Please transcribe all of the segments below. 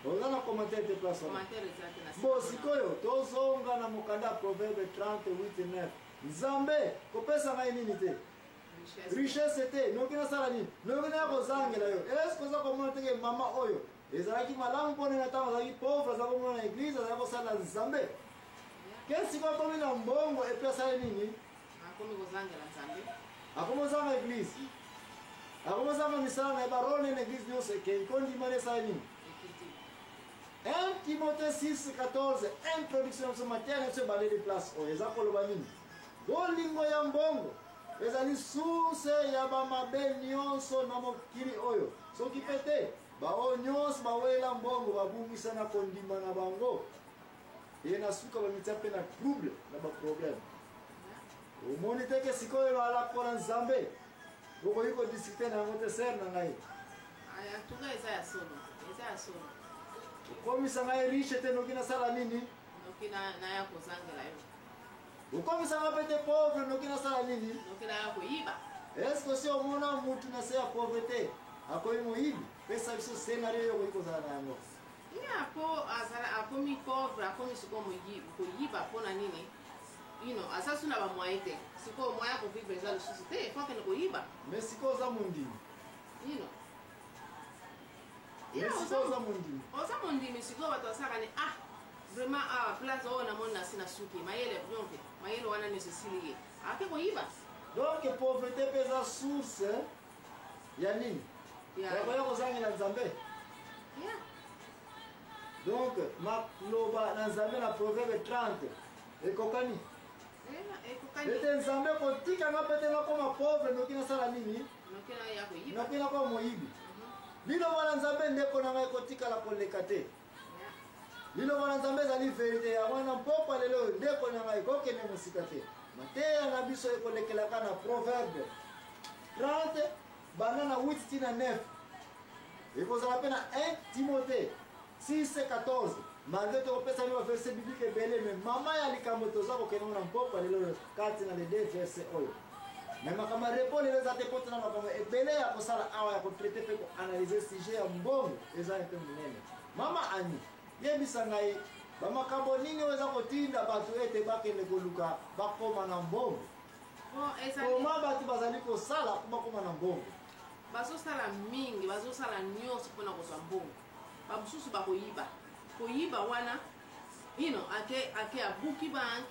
Oza na commentaire te place wana. Commentaire eza te na Bon, sikoyo tozonga na mokanda ya Proverbe 38 9. Nzambe kopesa ngai nini te? Richesse. Richesse te, noki nasala nini? Noki naya kozangela yo. Est-ce que oza komona te ke mama oyo ezalaki malamu mpo nini ntango azalaki pauvre, azalaki komona na eglise, azalaki kosala Nzambe. Ke sikoyo akomi na mbongo epe asali nini? Akomi kozangela Nzambe. Akomi kozanga eglise. Akomi kozanga misala na ye, barole na eglise nyonso ekei. Kondima nde esali nini? Ekiti. 1 Timothée 6, 14, introduction na biso, mateya na biso ebandeli place oyo eza koloba nini? Bolingo ya mbongo ezali source ya bamabe nyonso na mokili oyo. Soki mpe te, baoyo nyonso bawela mbongo babungisa na kondima na bango, ye na suka bamitia mpe na trouble na baproblème. Omoni te ke sikoyo malako na Nzambe okoki kodiscute na yango te, sere na ngai. En tout cas eza ya solo, eza ya solo. Okomisa ngai riche te noki nasala nini? Noki naya kozangela yo. Okomisa ngai mpe te pauvre noki nasala nini? Noki naya koyiba. Est-ce que osi omona mutu na se ya pauvreté akomi moyibi? Pesa biso scenario oyo okoki kozala na yango. Ya po azala akomi pauvre, akomi sikoyo moyibi, koyiba mpona nini? Aza su na ba moyen te. Sikoyo moyen ya kovivre eza lisusu te, il faut akende koyiba. Mais sikoyo oza mondimi. Mais sikoyo oza mondimi. Oza mondimi sikoyo bato basalaka ni ah vraiment ah place oyo namoni na si na suki mayele donc mayele wana nyonso esili ye ake koyiba. Donc pauvreté mpe eza source ya nini? Ya koya kozangela Nzambe. Donc maloba na Nzambe na Proverbe 30 ekokani. Ete Nzambe kotika nga mpe te nakoma pauvre noki nasala nini? Noki nakoma moyibi. Liloba na Nzambe ndeko na ngai kotikala koleka te. Liloba na Nzambe ezali verite ya wana mpokwa lelo oyo ndeko na ngai kokende mosika te. Mateya na biso ekolekelaka na Proverbe 30 banda na 8 ti na 9. Ekozala mpe na 1 Timothée 6 14. Malgré tokopesa bino baverse biblique ebele, mais mama ya likambo toza kokende ngo na mpokwa lelo oyo kati na les deux versets oyo. Mais makambo ya repos lelo eza te mpo tona makambo ebele ya kosala awa ya kotraite mpe koanalyse sujet ya mbongo eza mpe monene. Mama Annie, yebisa ngai bamakambo nini oyo eza kotinda bato ete bakende koluka bakoma na mbongo? Koma bato bazali kosala mpo bakoma na mbongo? Bazosala mingi, bazosala nyonso mpona kozwa mbongo. Bamosusu bakoyiba. Koyiba wana, ake abuki banque,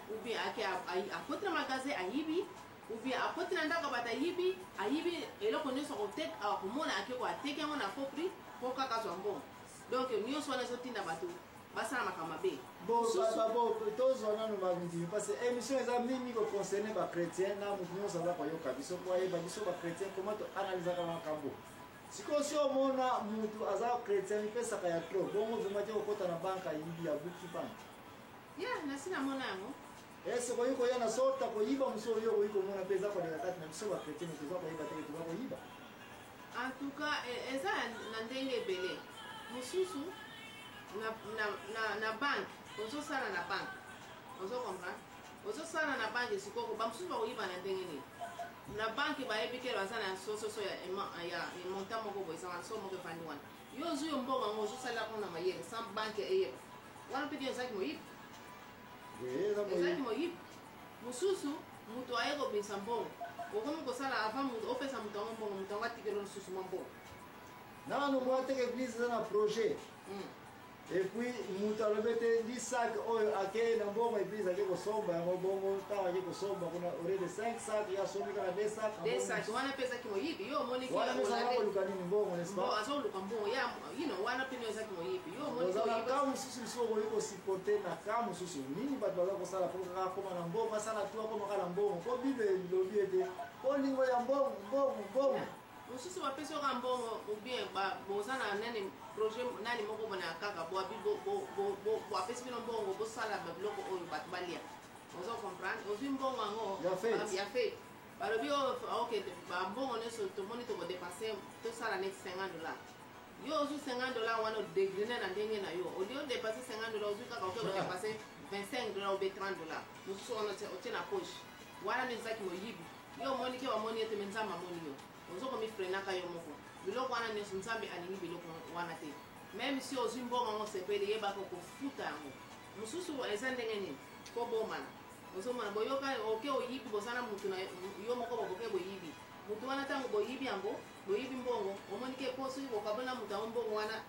ou bien ake akoti na magasin ayibi, ou bien akoti na ndako bato ayibi, ayibi eloko nyonso akomona ake ko ateki yango na faux prix mpo kaka azwa mbongo. Donc nyonso wana ezotinda bato basala makambo mabe. Bon, tozwa nanu bandimi parce que émission eza mingi koconcerne bachrétien na moto nyonso aza koyoka biso po ayeba biso bachrétien comment toanalysaka makambo. Sikoyo si omona mutu aza chrétien mipesaka ya trop bongo vraiment te kokota na banque ayibi abuki banque. Ya nasi namona yango. Ese okoki koya na sorte ya koyiba mosusu oyo okoki komona mpe eza koleka kati na biso bachrétien mais toza koyeba te toza koyiba. En tout cas eza na ndenge ebele mosusu na banque ozosala na banque ozo comprendre ozosala na banque sikoyo bamosusu bakoyiba na ndenge nini na banque bayebi ke baza na sososo ya montant moko boye ezaka so moko efandi wana yo ozwi yo mbongo yango ozosalela yango na mayele sans banque eyeba wana mpe ezalaki moyibi ezalaki moyibi mosusu moto aye kobimisa mbongo okomi kosala avant moto opesa moto yango mbongo moto yango atikeli lisusu mwa mbongo nanu mwa teke église eza na projet. Et puis moto alobi ete ndi sac oyo ake na mbongo église ake kosomba yango bongo ntango ake kosomba kuna au lieu de 5 sac ye asombi kaka 2 sac. 2 sac wana mpe ezaki moyibi yo omoni wana mpe ezalaka koluka nini mbongo n'est-ce pas azoluka mbongo ya wana mpe ezaki moyibi yo omoni oza na ka mosusu lisusu okoki kosupporte na ka mosusu nini bato baza kosala mpo kaka akoma na mbongo asala tu akoma kaka na mbongo mpo bible elobi ete bolingo ya mbongo mbongo mbongo. Mosusu bapesi yo kaka mbongo ou bien boza na nani projet nani moko bona kaka bapesi bino mbongo bosala babiloko oyo bato balia ozo comprendre ozwi mbongo yango ya fete balobi ok bambongo nyonso tomoni tokodepense tosala neti $50 yo ozwi $50 wana odegrine na ndenge na yo olie odepense $50 ozwi kaka oke kodepense $25 ou bien $30 mosusu wana otie na poche wana nde ezaki moyibi yo omoni ke bamoni ete me Nzambe amoni yo ozo komifrenaka yo moko biloko wana nyonso Nzambe alingi biloko wana te. Meme si ozwi mbongo yango osepeli, yebaka okofuta yango. Mosusu eza ndenge nini? Kobomana. Ozomona boyoka oke oyibi, boza na mutu na yo moko, boke boyibi mutu wana. Ntango boyibi yango, boyibi mbongo, omoni ke po soki bokaboli na mutu yango mbongo wana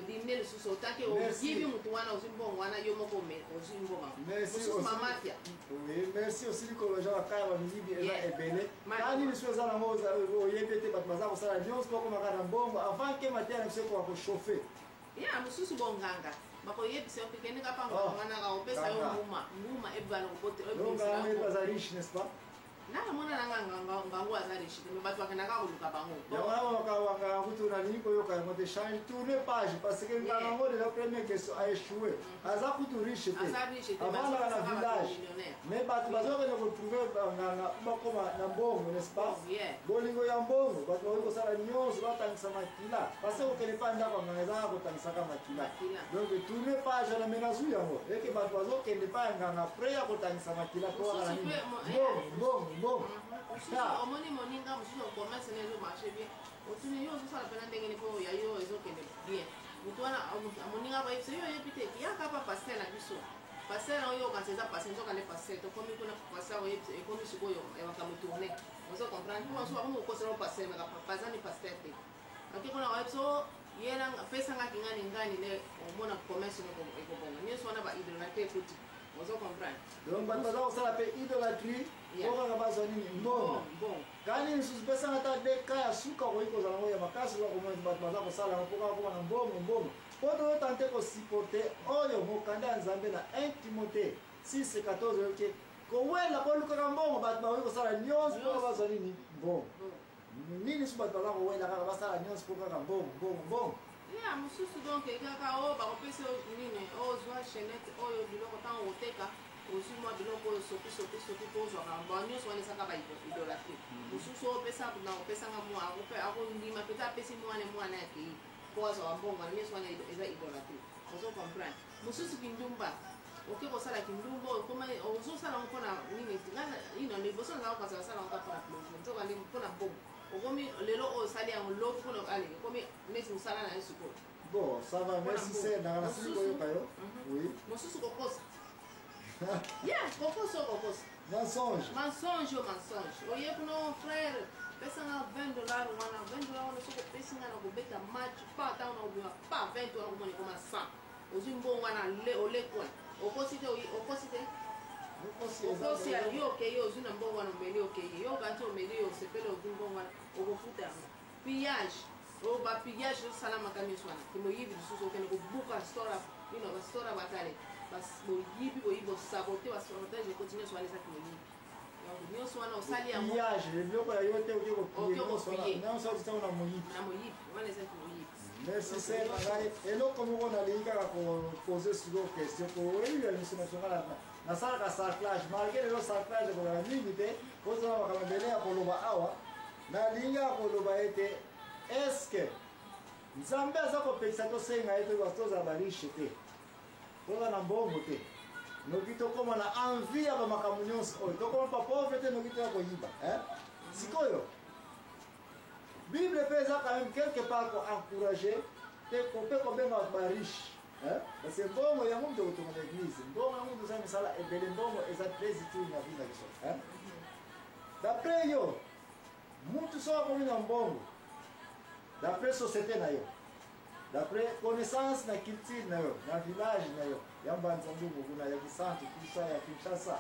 diminuer lisusu, otaki oyibi mutu wana, ozwi mbongo wana, yo moko ozwi mbongo yango. Mosusu mamafia. Oui, merci. Osili koloja bakaya bamiyibi eza ebele. Kani lisusu eza nango oyebi ete bato baza kosala nyonso bakomaka na mbongo avant ke mateya na biso ekoka kochauffe. Ya mosusu bonganga, bakoyebisa yo kende kapa nganga wana, akopesa yo nguma, nguma ebana kobote. Aza riche, n'est-ce pas? Nanga mona nanga ngango aza riche te, mais bato bakendaka koluka bango. Yango wana kutu nalingi koyoka yango te. Change, tourne page, parce que nganga yango déjà première question a échoué. Aza kutu riche te, avandaka na village, mais bato bazokende kotrouver banganga bakoma na mbongo, n'est-ce pas? Bolingo ya mbongo, bato bakoki kosala nyonso, batangisa makila, parce que kokende mpa ndako ya nganga ezaka kotangisaka makila. Donc tourne page wana, mais nazwi yango eke bato bazokende mpa ya nganga après ya kotangisa makila po wana nini? Mbongo, mbongo, mbongo. Omoni moninga mosusu, commerce na ezomarche bien, otuni yo ozosala mpena ndenge nini mpo ya yo ezokende bien? Motu wana, moninga bayebisa yo, oyebi te, yaka pa pasteur na biso. Pasteur na oyo okanisa eza pasteur, nzoka nde pasteur. Tokomi kuna, pasteur oyebisa, ekomi sikoyo makambo tourne. Ozo comprendre? Mpo mosusu bakomi kokosela pasteur, maka bazani pasteur te. Ake kuna, bayebisa ye pesangaki ngani ngani nde omona commerce ekobonga. Nyonso wana ba idolâtrie ekuti. Ozo comprendre? Donc bato baza kosala mpe idolâtrie po kaka bazwa nini? Mbongo. Kani lisusu pesanga ata de ka ya suka okoki kozala yango ya makasi, oza komona bato baza kosala yango mpo kaka koma na mbongo, mbongo, mpo toyotante kosupporter oyo mokanda ya Nzambe na 1 Timothée 6 14 oyoki kowela bolukaka mbongo. Bato bakoki kosala nyonso mpo bazwa nini? Mbongo. Nini so bato baza kowela kaka basala nyonso mpo kaka mbongo, mbongo, mbongo? Ya mosusu, donc kaka oyo bakopesa yo nini, ozwa chaînette oyo, biloko, ntango koteka ozwi mwa biloko oyo, soki soki soki mpo ozwaka bao nyonso wana, ezaka ba idolâtrie. Mosusu oyo opesa na kopesanga mwa akondima mpenza, apesi mwana, mwana akei mpo azwaka mbongo wana. Nyonso wana eza idolâtrie. Ozo comprendre? Mosusu kindumba, oke kosala kindumba, ozosala yango mpona nini? Ino liboso nazala kokanisa basala yango kaka mpona plaisir, nzoka nde mpona mbongo. Okomi lelo oyo osali yango, lobi mpona ale ekomi neti mosala na yo sikoyo. Bon, ça va, merci ser nanga, nasili koyoka yo, oui. Mosusu kokosa, ya kokosa, okokosa. Mensonge. Mensonge, o mensonge. Oye kuna, frère, pesanga 20 $ wana, 20 $ wana soki opesi nga na kobeta match pa, ntango na kobima pa 20 wana, komona ekoma 100, ozwi mbongo wana olekwa. Okosi te, okosi te, okosi ya yo. Okei, ozwi na mbongo wana, omeli, okei, yo okanti omeli, osepeli, ozwi mbongo wana, okofuta yango. Pillage oyo, bapillage ezosalamaka nyonso wana, kimoyibi. Lisusu okende kobuka store, bino bastore batale, boyibi, boyibi, osaboter, basabotage ekoti. Nyonso wana eza kimoyibi. Donc nyonso wana osali yango. Pillage, biloko ya yo te, oke kopiller nyonso otisango na moyibi. Na moyibi wana, eza kimoyibi. Merci ser na ngai. Eloko moko nalingi kaka kopose sikoyo question, koyebi miso na biso, nga nasalaka sarclage, malgré lelo sarclage ekozala mingi te, kozala makambo ebele ya koloba awa. Nalingi kaka koloba ete est-ce Nzambe aza kopekisa tosenga ye tozala bariche te, toza na mbongo te, noki tokóma na envie ya bamakambo nyonso oyo, tokóma bapauvre te, noki toya koyiba? Sikoyo Bible mpe eza quand même quelque part koencourager te mpe kobenga bato bariche, parce que mbongo yango moto kotonga na église, mbongo yango moto osala misala ebele, mbongo eza très utile na vie na biso. D'après yo, mutu soki akomi na mbongo, d'après société na yo, d'après connaissance na culture na yo, na village na yo ya Mbanza Ndungu kuna, ya Kisantu, tout ça, ya Kinshasa,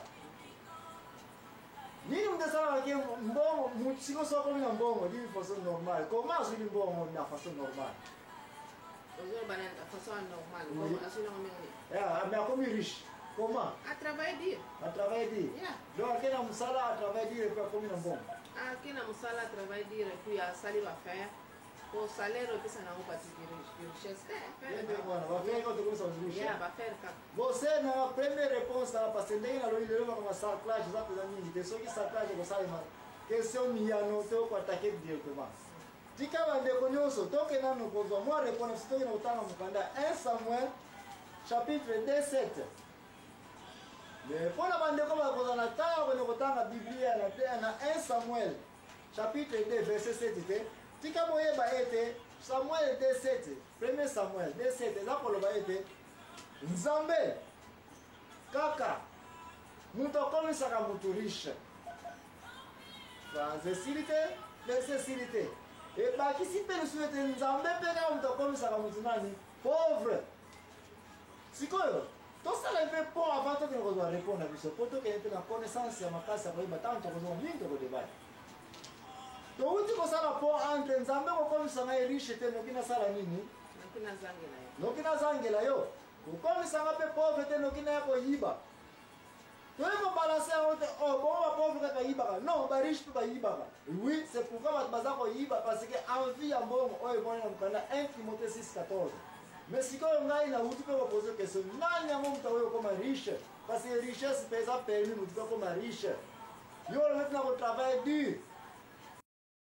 nini moto asalaka ke mbongo? Mutu sikoyo soki akomi na mbongo d'une façon normale, comment azwili mbongo na façon normale? Ozoloba na façon normale? Oui. Azwi nango ndenge nini? Yeah, mais akomi riche comment? A travaille dur. A travaille dur. Donc ake na mosala, a travaille dur, et puis akomi na mbongo. Ake na mosala, a travaille dur, et puis asali baaffaires, po salaire opesa nango patiki richesse te. Ye nde wana baaffaires kaka tokomisa riche. Ya baaffaires kaka. Bon, se na première réponse na, parce que ndenge nalobi, lelo makambo ya sarclage eza mpenza mingi te. Soki sarclage ekosalema, question miyano te, okoattaquer directement. Tika bandeko nyonso toke nano kozwa mwa réponse, tokende kotanga mokanda 1 Samuel chapitre 2 7. Mais mpona bandeko bakozala na ntango akende kotanga Biblia na 1 Samuel chapitre 2 verset 7 te, tika boyeba ete Samuel 2:7, 1 Samuel 2:7 eza koloba ete Nzambe kaka moto akomisaka moto riche. Phrase esili te, verse esili te. Ebakisi mpe lisusu ete Nzambe mpe kaka moto akomisaka moto nani? Pauvre. Sikoyo tosala mpe pont avant tokende kozwa repos na biso mpo tokende mpe na connaissance ya makasi ya koyeba ntango tokozonga mingi tokodebate. Towuti kosala pont entre Nzambe kokomisa ngai riche te noki nasala nini? Noki nazangela yo. Noki nazangela yo. Kokomisa ngai mpe pauvre te noki naya koyiba. Toyei kobalanse yango te, oh bongo ba pauvre kaka bayibaka. Non, ba riche mpe bayibaka. Oui, c'est pourquoi bato baza koyiba parce que envie ya mbongo oyo emoni na mokanda 1 Timothée 6:14. Mais sikoyo ngai nawuti mpe kopose question, nani yango moto akoki kokoma riche? Parce que richesse mpe eza permis moto mpe akoma riche. Yo olobi ete na kotravaille dur.